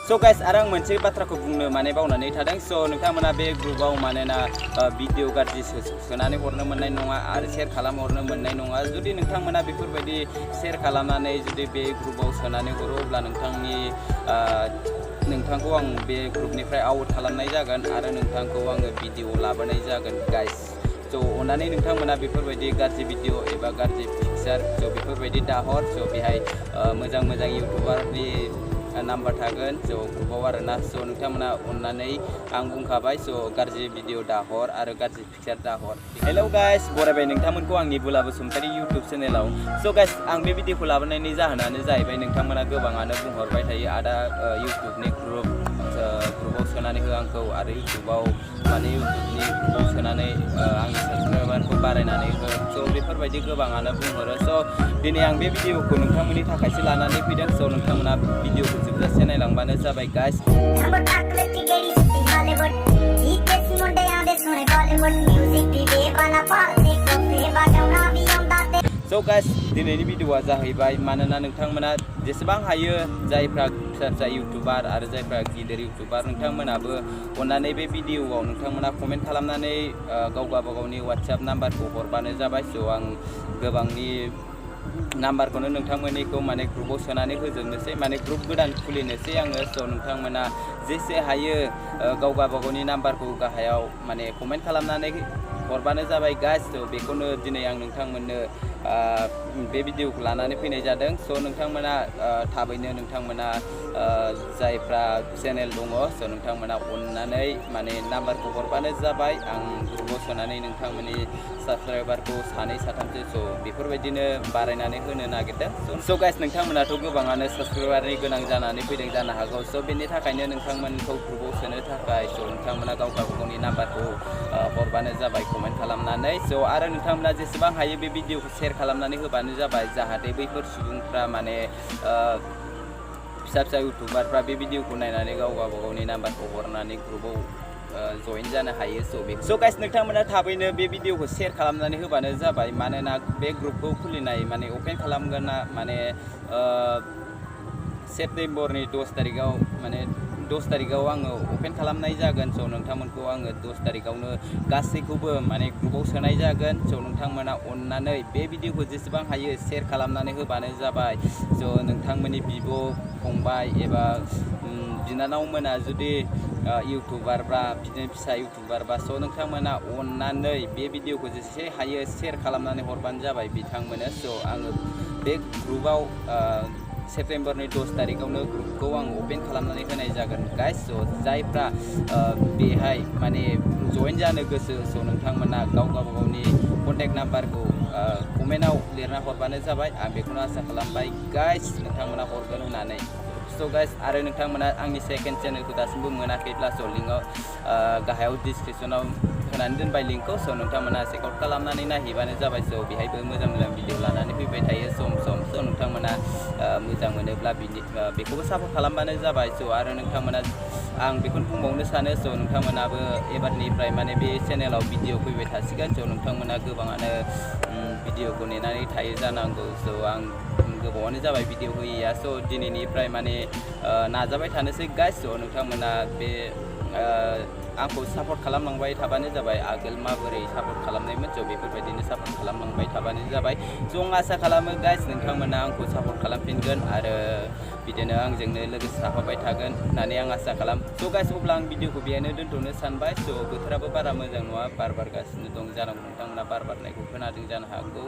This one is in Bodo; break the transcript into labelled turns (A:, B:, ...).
A: So guys, arang moनसे बाथ्राखौ बुंनो माने बावनानै थादों। So नोंथांमोना बे ग्रुपआव मानोना भिडिअ गाज्रि सोनानै हरनो मोननाय नङा आरो शेयार खालाम हरनो मोननाय नङा। जुदि नोंथांमोना बेफोरबायदि शेयार खालामनानै जुदि बे ग्रुपआव सोनानै हरो अब्ला नोंथांखौ आं बे ग्रुपनिफ्राय आउट खालामनाय जागोन आरो नोंथांखौ आङो भिडिअ लाबोनाय जागोन गाइस। So अननानै नोंथांमोना बेफोरबायदि गाज्रि भिडिअ एबा गाज्रि पिक्चार बेफोरबायदि दाहर। So बेहाय मोजां इउटिउबारनि नाम्बार थागोन ग्रुपआव आरोना। So नोंथांमोना अननानै आं बुंखाबाय गाज्रि भिडिअ दाहर आरो गाज्रि पिक्चार दाहर। हेलौ गाइस, बरायबाय नोंथांमोनखौ आंनि बुला बसुमतारी इउटिउब चेनेलाव। So गाइस, आं बे भिडिअखौ लाबोनायनि जाहोनानो जाहैबाय नोंथांमोना गोबाङानो बुंहरबाय थायो आदा इउटिउबनि ग्रुपआव सोनानै हो आंखौ आरो इउटिउबनि ग्रुपआव सोनानै आंनि साबस्क्राइबारखौ बारायनानै हो। So बेफोरबायदि गोबाङानो बुंहरो। So दिनै आं बे भिडिअखौ नोंथांमोननि थाखायसो लानानै फैदों। So नोंथांमोना भिडिअखौ जोबजासे नायलांबानो जाबाय गाइस। So गाइस, दिनैनि भिडिअआ जाहैबाय मानोना नोंथांमोना जेसेबां हायो जायफ्रा फिसा इउटिउबार आरो जायफ्रा गिदिर इउटिउबार नोंथांमोनाबो अननानै बे भिडिअआव नोंथांमोना कमेन्ट खालामनानै गावगावनि वाट्सएप नाम्बारखौ हरबानो जाबाय। So आं गोबांनि नाम्बारखौनो नोंथांमोननिखौ माने ग्रुपआव सोनानै होजोबनोसै, माने ग्रुप गोदान खुलिनोसै आङो। So नोंथांमोना जेसे हायो गावगावनि नाम्बारखौ गाहायाव माने कमेन्ट खालामनानै हरबानो जाबाय गाइस। So बेखौनो दिनै आं नोंथांमोननो बे भिडिअखौ लानानै फैनाय जादों। So नोंथांमोना थाबैनो नोंथांमोना जायफ्रा चेनेल दङ so नोंथांमोना अननानै माने नाम्बारखौ हरबानो जाबाय। आं ग्रुपआव सोनानै नोंथांमोननि साबस्क्राइबारखौ सानै साथामसो बेफोरबायदिनो बारायनानै होनो नागिरदों। So गाइस, नोंथांमोनाथ' गोबाङानो साबस्क्राइबारनि गोनां जानानै फैदों जानो हागौ। So बेनि थाखायनो नोंथांमोनखौ ग्रुपआव सोनो थाखाय नोंथांमोना गावगावनि नाम्बारखौ हरबानो जाबाय कमेन्ट खालामनानै। So आरो नोंथांमोना जेसेबां हायो बे भिडिअखौ शेयार खालामनानै होबानो जाबाय, जाहाथे बैफोर सुबुंफ्रा माने फिसा इउटिउबारफ्रा बे भिडिअखौ नायनानै गावगावनि नाम्बारखौ हरनानै ग्रुपआव जइन जानो हायो। So गाइस, नोंथांमोना थाबैनो बे भिडिअखौ शेयार खालामनानै होबानो जाबाय, मानोना बे ग्रुपखौ खुलिनाय माने अपेन खालामगोना माने सेप्तेम्बरनि 10 तारिखआव माने 10 तारिखआव आङो अपेन खालामनाय जागोन। So नोंथांमोनखौ आङो 10 तारिखआवनो गासैखौबो माने ग्रुपआव सोनाय जागोन। So नोंथांमोना अननानै बे भिडिअखौ जेसेबां हायो शेयार खालामनानै होबानो जाबाय। So नोंथांमोननि बिब' फंबाय एबा बिनानावमोना जुदि इउटिउबारब्रा बिदिनो फिसा इउटिउबारबा so नोंथांमोना अननानै बे भिडिअखौ जेसे हायो शेयार खालामनानै हरबानो जाबाय बिथांमोननो। So आङो बे ग्रुपआव सेप्तेम्बरनि 10 तारिखआवनो ग्रुपखौ आं अपेन खालामनानै होनाय जागोन गाइस। So जायफ्रा बेहाय माने जइन जानो गोसो so नोंथांमोना गावगावनि कन्टेक्ट नाम्बारखौ कमेन्टआव लिरना हरबानो जाबाय। आं बेखौनो आसा खालामबाय गाइस नोंथांमोना हरगोन होननानै। So गाइस, आरो नोंथांमोना आंनि सेकेन्ड चेनेलखौ दासिमबो मोनाखैब्ला so लिंकआव गाहायाव डिसक्रिपसनाव होनानै दोनबाय लिंकखौ। So नोंथांमोना चेकआउट खालामनानै नायहैबानो जाबाय। So बेहायबो मोजां भिडिअ लानानै फैबाय थायो सम सम। So नोंथांमोना मोजां मोनोब्ला बेखौबो सापर्ट खालामबानो जाबाय। So आरो नोंथांमोना आं बेखौनो बुंबावनो सानो so नोंथांमोनाबो एबारनिफ्राय माने बे चेनेलाव भिडिअ फैबाय थासिगोन। So नोंथांमोना गोबाङानो भिडिअखौ नेनानै थायो जानांगौ। So आं गोबावानो जाबाय भिडिअ होयैया। So दिनैनिफ्राय माने नाजाबाय थानोसै गाइस। So नोंथांमोना बे आंखौ सापर्ट खालामलांबाय थाबानो जाबाय। आगोल माबोरै सापर्ट खालामनायमोन so बेफोरबायदिनो सापर्ट खालामलांबाय थाबानो जाबाय। So आं आसा खालामो गाइस नोंथांमोना आंखौ सापर्ट खालामफिनगोन आरो बिदिनो आंजोंनो लोगोसे थाफाबाय थागोन होननानै आं आसा खालाम। So गाइस, अब्ला आं भिडिअखौ बेहायनो दोनथ'नो सानबाय। So बोथोराबो बारा मोजां नङा, बार बारगासिनो दं जानांगौ। नोंथांमोना बार बारनायखौ खोनादों जानो हागौ।